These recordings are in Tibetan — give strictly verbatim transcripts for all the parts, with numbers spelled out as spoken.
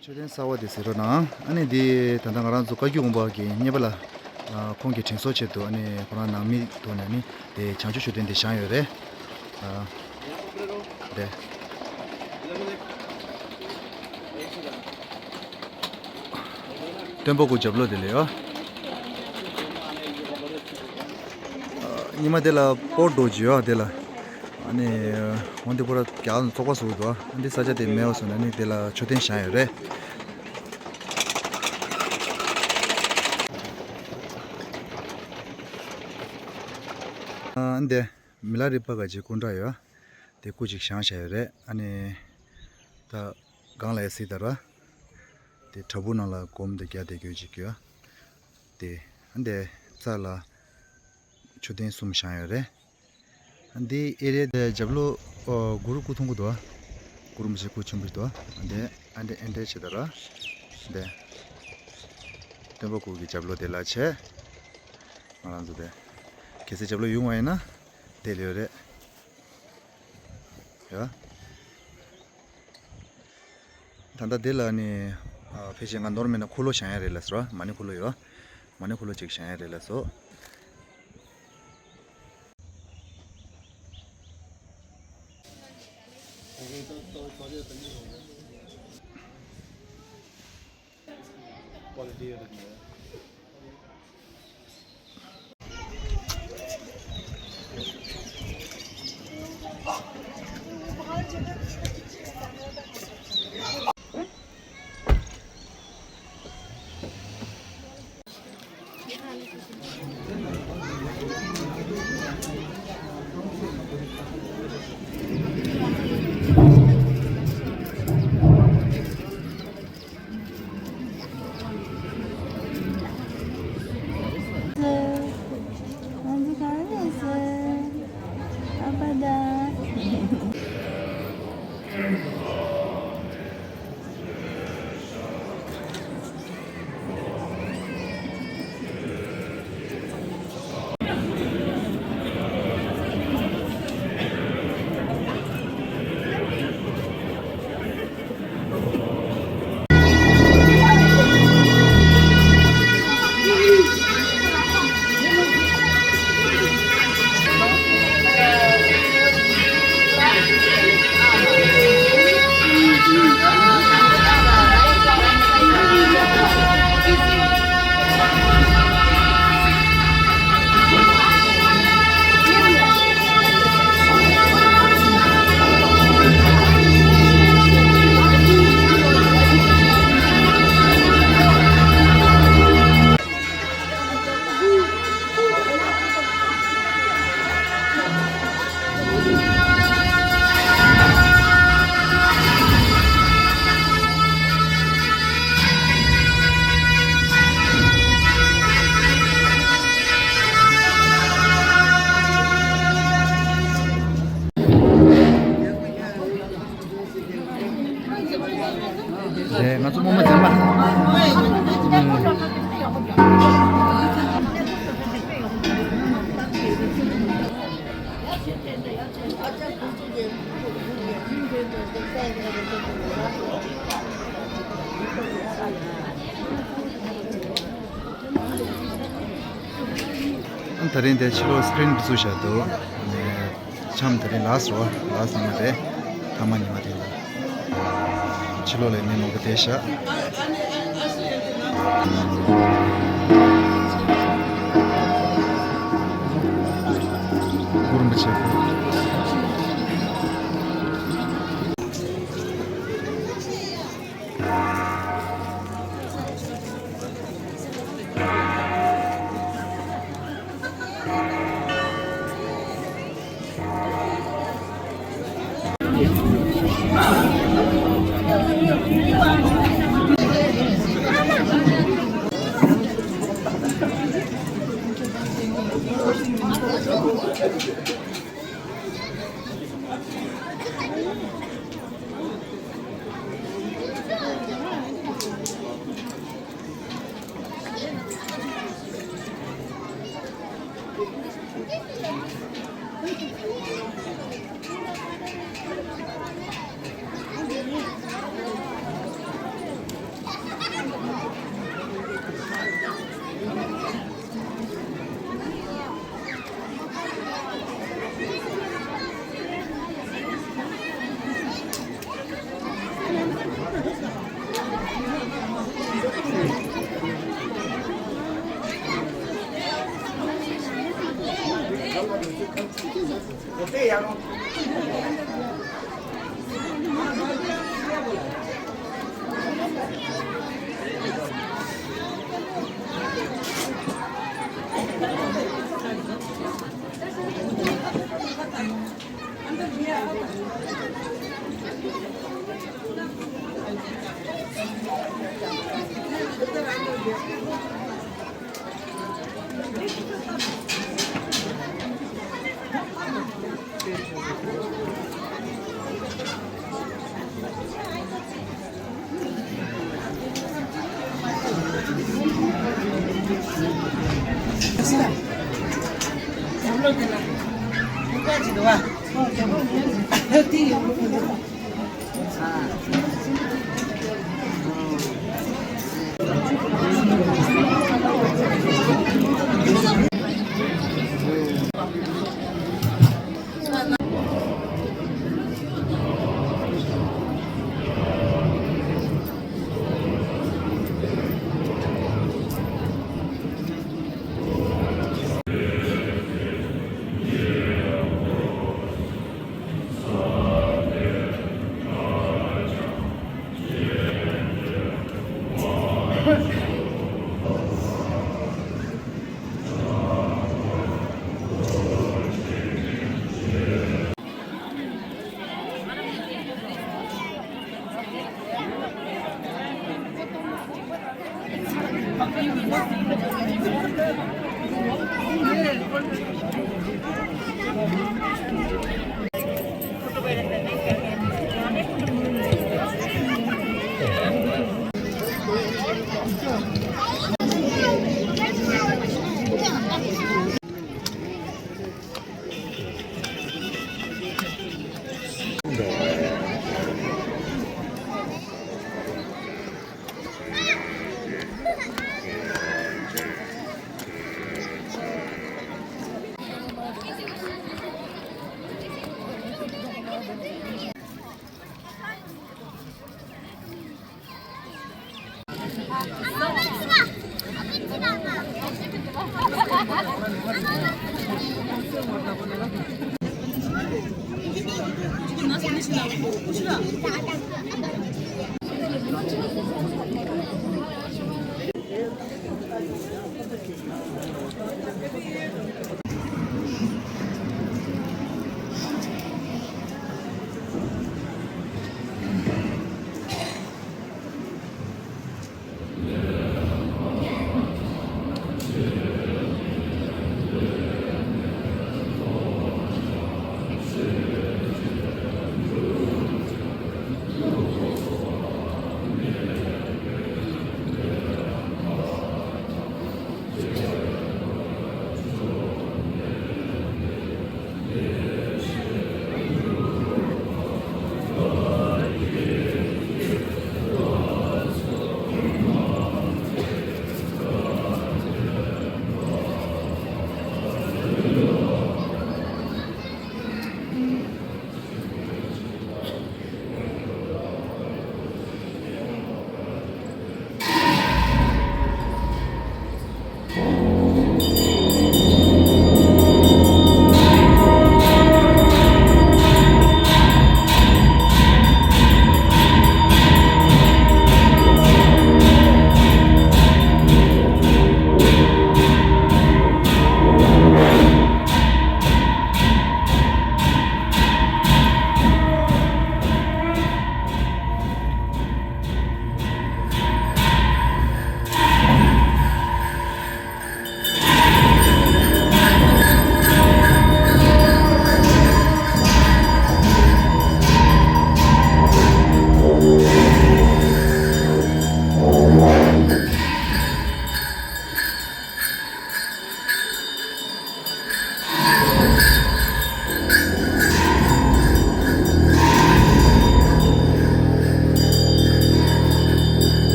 མཆོད་རྟེན་གསར་བ་དེ་གཟིགས་རོགས་གནང་། ཨ་ནི་འདི་ད་ལྟ་ང་རང་ཚོ་བཀའ་བརྒྱུད་དགོན་པ་གི་གཉེར་པ་ལགས། ཨ། ཁོང་གི་དྲིན་གཟོ་ཆེད་དུ། ཨ་ནི་ཁོ་རང་ནང་མི་ཐོག་ནས་ནི་དེ་བྱང་ཆུབ་མཆོད་རྟེན་དེ་བཞེངས་ཡོད་རེད། ཨ། དེ། སྟོན་པ་སྐུ་རྒྱབ་ལོགས་དེ་ལ་ཡོད། ཨ། ཉི་མ་དེ་ལ་སྤོ་རྡོ་རྗེ་ཡོད་དེ་ལ། ཨ་ནི་འོན་ཏེ་པུ་ར་རྒྱ་ཚོགས་པ་བཟོ་འདུག་ཨ་འདི་ས་ཆ་དེ་མེད་པ་སོང་ན་ནི་དེ་ལ་མཆོད་རྟེན་བཞེངས་ཡོད་རེད། ཨ་འདི་མི་ལ་རས་པ་ག་ཅིག་སྐུ་འདྲ་ཡོད། དེ་སྐུ་ཅིག་བཞེངས་བཞག་ཡོད་རེད། ཨ་ནི་ད་སྒང་ལ་ཡ་གཟིགས་དང་ར། དེ་བྲག་ཕུག་ནང་ལ་སྒོམ་དེ་རྒྱག་བསྡད་རྒྱུ་ཅིག་ཡོད། དེ་ཨ་འདི་རྩ་ལ་མཆོད་རྟེན་གསུམ་བཞེངས་ཡོད་རེད། ཨ་འདི་ཨེ་རི་ཡ་དེ་རྒྱབ་ལོགས། ཨོ། གུ་རུ་སྐུ་མཐོང་གི་འདུག་ཨ། གུ་རུ་རིན་པོ་ཆེ་སྐུ་ཆེན་པོ་ཞིག་འདུག་ཨ། ཨ་འདི་ཨ་འདི་ཨ་འདི་བྱེད་ད་ར། འདི་སྟོན་པ་སྐུ་གི་རྒྱབ་ལོགས་དེ་ལ་བྱས། ང་རང་ཚོ་དེ་གལ་སྲིད་རྒྱབ་ལོགས་ཡོང་བ་ཡིན་ན་དེ་ལ་ཡོད་རེད། ཡ། ད་ལྟ་འདི་ལ་ནི། ཨ། ཕལ་ཆེར་ང་ནོར་མེད་ན་འཁོར་ལོ་བཞེངས་ཡ་རེད་ལབ་སོང་། མ་ཎི་འཁོར་ལོ་ཡོད། མ་ཎི་འཁོར་ལོ་ཅིག་བཞེངས་ཡ་རེད་ལབ་སོང་། རེད། ང་ཚོ་སྔོན་མ་ཚང་མ། ཨ། ད་རིང་དེ་ཕྱི་ལོགས་སི་ཀི་རིན་བཙུགས་བཞག་འདུག་ཨ་ནི་འཆམ་དེ་རིང་ལཱ་སི་རེད་པ། ལཱ་སི་ཉི་མ་རེད། ཐ་མ་ཉི་མ་དེ་ལ་ཕྱི་ལོགས་ལ་མི་མང་པོ་བསྡད་ཤག་གུ་རུ་རིན་པོ་ཆེ།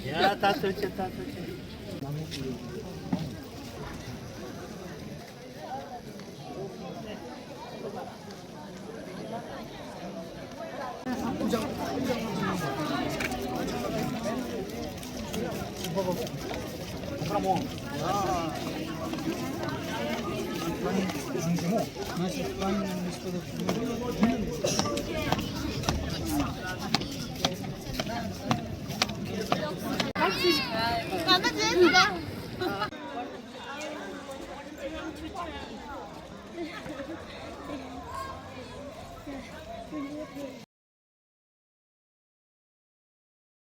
ཡ། ད་ཐུགས་རྗེ་ཆེ། ད་ཐུགས་རྗེ་ཆེ།